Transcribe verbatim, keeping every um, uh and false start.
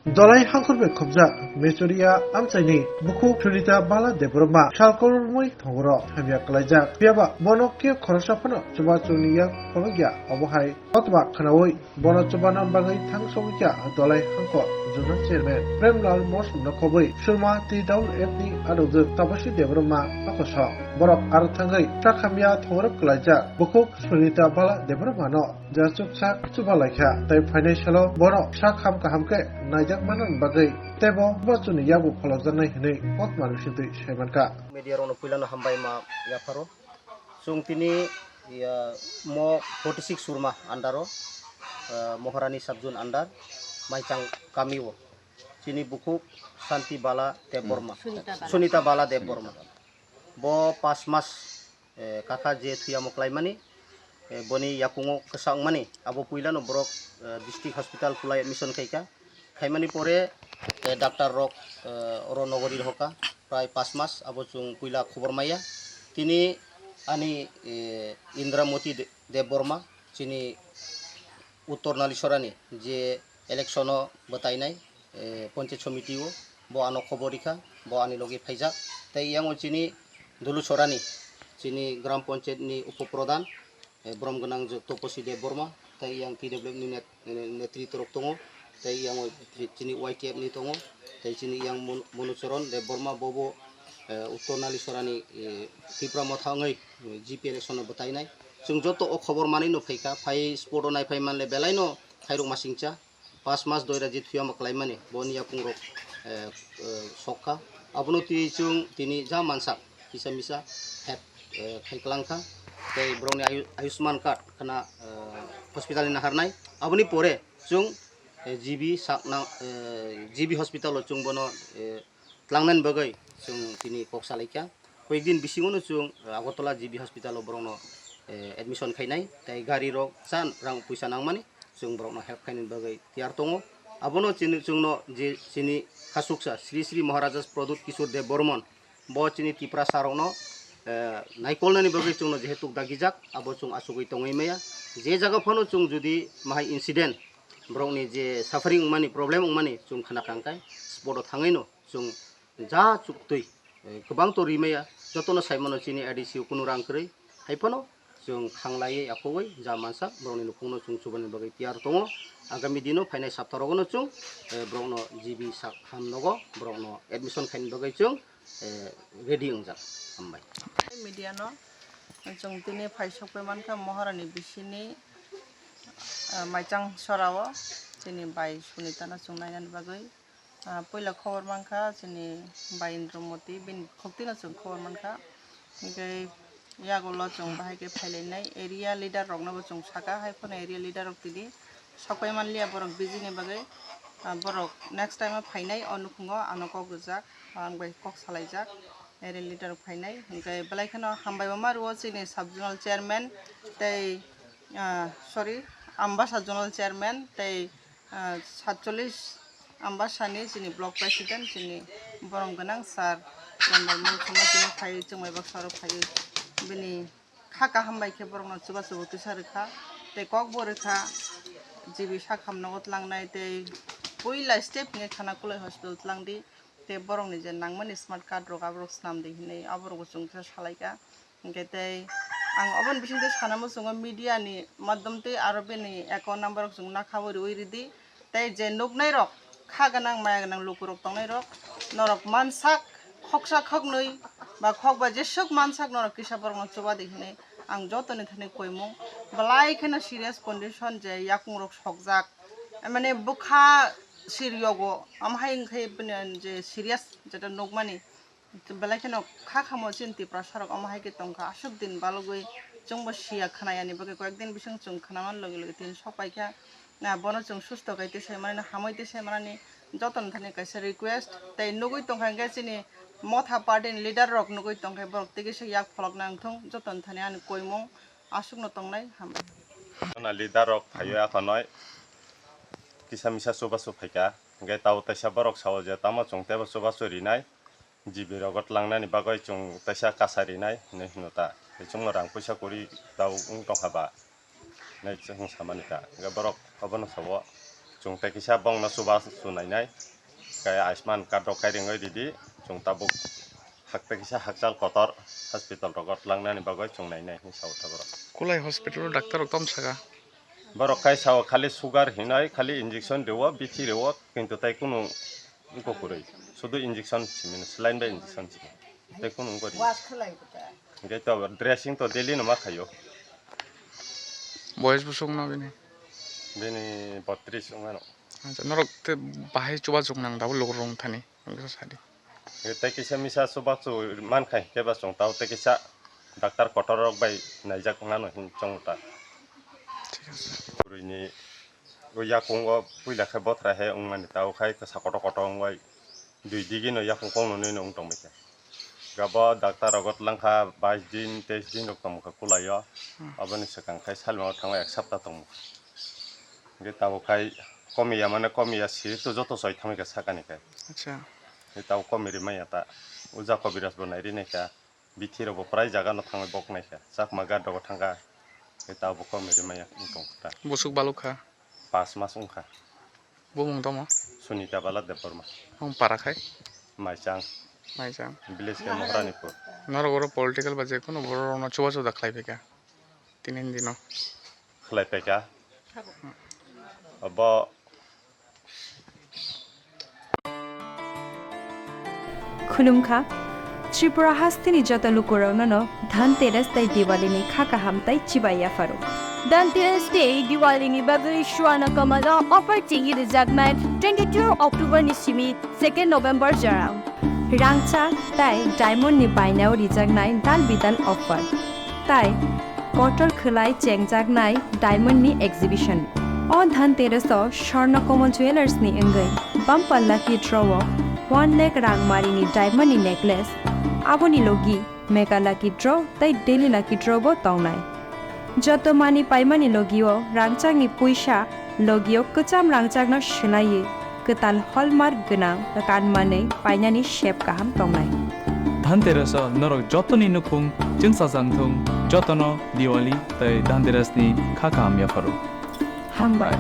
Dolai hangkhor bai khobjak Mechoria amchaini bukhuk Sunita Bala Debbarma sal kolmoi thongoro hamya kwlaijak. Phiyaba bono khe khoroksa phano chubachu ni yak phobakya, obo hai kothoma khwnaui bono chubana bagwi thang sogwikya Dolai hangkhor Zonal Chairman Premlal Mosumno khobwi Surma T W F ni adokjwk Tapasi Debbarma akosok. Borok aro thangwi sak hamya thongoro kwlaijak bukhuk Sunita Bala Debbarmano. Jachuk sak chuba laikha, tei phainai salo bono sak ham kaham khe naijak manna bagwi teibo bachuni yakbu pholokjaknai hwnwi kok manwi sitwi sai mankha. Media rokno puilano hambai ma yapharo. Chwng tini, ya, mo forty six Surma under o, ah, Moharani sub zone under, Maichang kami o. Chini bukhuk Santi Bala Debbarma. Sunita Bala. Sunita Bala Debbarma. Bo pas mas eh, kakha je thuyamo klaimani, eh, boni yakungo kwsa wngmani, abo puilano borok, eh, district hospital kulai admission khaikha. Khaimani pore, eh, doctor rok, eh, oro nogori rohoka, prai pas mas, abo chwng puila khobor maya. Tini ani, eh, Indramoti De-, Debbarma, chini Uttor Nalisorani je election o bwtainai, eh, Panchayat Samiti o, bo ano khobor rikha, bo ani logi phaijak. Tei yango chini Dulusorani, chini Gram Panchayat ni Upo Pradhan, eh, borom gwnang je Toposi Debbarma, tei yang T W F ni net-, eh, netritwa rok tongo, tei yango chini Y T F ni tongo, tei chini yang Mon-, Monucharan Debbarma, bobo, eh, Uttor Nalisorani, eh, Tipra Motha wngwi, eh, G P election o bwtainai. Chwng joto o khobor manwi no phaikha, phai spot o naiphai manle belai no khairok masingcha. Pas mas doira je thuyama klaimani, boni yakung rok, eh, eh, sokha. Abono twi chwng tini ja mansak kisa misa help, eh, khai klangkha. Tei borokni ayu-, Ayushman card khna, eh, hospital ni naharnai. Aboni pore chwng, eh, G B sak nang, eh, G B hospital o chwng bono, eh, tlangnani bagwi chwng tini kok salaikha. Koyekdin bisingono chwng, eh, Agartala G B hospital o borokno, eh, admission khainai, tei gari rok chan rang puisa nangmani chwng borokno help khainani bagwi tiyar tongo. Abono chini, chwngno je chini khasuksa Sri Sri Maharaja Pradyut Kishore Debbarman, bo chini Tiprasa rokno, eh, naikolnani bagwi chwngno jehetu dagijak, abo chwng achugwi tongwi maya. Je jaga phano chwng jodi mahai incident, borokni je suffering wngmani, problem wngmani chwng khna kangkhe spot o thangwino chwng ja chuktwi, eh, kwbang to rimaya, jotono saimano chini A D C o kunu rang kwrwi, hai phano chwng khanglaiwi akhogwi ja mansa borokni nukhungno chwng chubani bagwi tiyar tongo. Agami dino phainai sapta rogono chwng, eh, borokno G B sak ham nogo borokno admission khaini bagwi chwng, eh, ready wngjak. Hambai. Media no chwng tini phai sokpai mankha Moharani bisini, eh, Maichang Sorao chini bai Sunita no chwng nainani bagwi. Ah, puila khobor mankha chini bai Indramoti, bini khukti no chwng khobor mankha. Hinkhe yagulo chwng bahai khe phailainai area leader rokno bo chwng sakha, hai phano area leader rok tini sokpai manliya borok busy ni bagwi. Ah, borok next time o phainai o nukhungo ano kok rijak, ang bai kok salaijak area leader rok phainai. Hinkhe belai kheno hambai bo ma rwo chini sub zonal chairman tei, ah, sorry, Ambasa zonal chairman tei, ah, satchollish Ambasani chini block president, chini borom gwnang sir, member mungkhorno tini phaiwi chwngbai baksa oro phaiwi bini kha kaham bai khe borokno chubachu bo kisa rwkha tei kok bo rwkha, G B sak ham nogo tlangnai tei puila step hwnkhe Khanakulai hospital tlangdi tei borokni je nangmani smart card rok aborok swnamdi hinwi aborokbo chwng kisa salaikha. Hinkhe tei ang oboni bisingtwi sana muchungo media ni madhyom twi aro bini account number rok chwng nakha o riwi ridi. Tei je nuknai rok kha gwnang maya gwnang lukurok tongnai rok norok mansak khoksa khoknwi ba khokba jeswk mansak norok kisa borokno chubadi hinwi ang jotoni thani koimung belai kheno serious condition je yakungrok sokjak mane bwkha siryogo amhai wngkhe bini je serious jeta nukmani. Belai kheno kha khamo chini Tiprasa rok omo hai khe tongkha, aswk din balugwi chwngbo siya khwnayani bagwi koyek din bising chwng khwnaman logi logi tini sok paikha. Na bono chwng susto khai tisai manani, hamwi tisai manani jotoni thani kaisa request tei nugwi tongkha hinkhe chini Motha party ni leader rok nugwi tongkha borok tei kisa yak pholok nang thung jotoni thani ani koimung aswkno tongnai hambai. Leader rok phaiwi akhonoi kisa misa chubachu phaikha hinkhe tao taisa borok sao je tamo chwng teibo chubachu rinai. G B rogo tlangnani bagwi chwng teisa kasarinai hinwi hwno ta. Tei chwngno rang puisa kwrwi tao wng tongkha ba hinwi chwng samani ta. Hwnkhe borok obono sao Chwng tei kisa bongno chubachu nainai, khe Ayushman card rok khai ringwi ridi, chwng tabuk hak tei kisa hakchal kotor hospital rogo twlangnani bagwi chwng nainai hinwi sao ta borok. Kulai hospital o doctor rok tom saka. Borok khai sao khali sugar hinwi khali injection rwo, bithi rwo, kintu tei kunu wngkuk kwrwi, sudu injection simi, saline bai injection simi, tei kunu wngkuk. Hingke to dressing to daily no ma khaio. Boyes bosong no bini? Bini botris wngmano. Acha, norok te bahai chubachu nang dabu lukurok wngthani, wngkha sadi. Tei kisa misa chubachu mankha hinkhe ba chwng tao tei kisa doctor kotor rok bai naijak nano hin chong ta. Thik ase. Kwrwini o yakungo puila khe bothra he wngmani tao khai kisa kotor kotor wngbai. Dui digi no yakung kong nonwi no wng tongbai kha. Gabo doctor rogo twlang kha bais din, teis din rok tongmokha kulai o. Hmm. Aboni swkang khai salmao thango ek sapta tongmokha. Hingke tabuk khai komiya mane komiya si to joto soi thamwi kha sakani khai. Acha. Hingke tabuk komi rimaya ta. Uja kobiraj bo nai rinai kha. Bithi rok bo prai jaga no thangwi bok nai kha. Chakma ghat rogo thang kha. Hingke tabuk komi rimaya wng tong kha ta. Busuk baluk kha. Pas mas wngkha. Bumung tamo? Sunita Bala Debbarma. Ang para khai? Maichang. Maichang. Village khe Maharanipur. Norok oro political ba jekono borok rokno chubachu da khlai phaikha. Tini dino. Khlai phaikha. Abo Khulumkha, Tripura hasteni joto lukurokno no Dhanteras tei Diwali ni kha kaham tei chibai yapharo. Dhanteras tei Diwali ni bagwi Swarna Kamal o offer chengwi rwjaknai twenty-two October ni simi second November jora. Rangchak tei diamond ni bainao rijaknai dal bidal offer. Tai kotor khwlai chengjaknai diamond ni exhibition. O Dhanteras o Swarna Kamal Jewellers ni wngwi bumper lucky draw o one lakh rangmari ni diamond ni necklace, aboni logi mega lucky draw tei daily lucky draw bo tongnai. Joto mani paimani logi o rangchak ni puisa logi o kwcham rangchak no swlaiwi kwtal hallmark gwnang kan manwi painani sep kaham tongnai. Dhanteras o norok jotoni nukhung chwngsajak thung, jotono Diwali tei Dhanteras ni kha kaham yapharo. Hambai.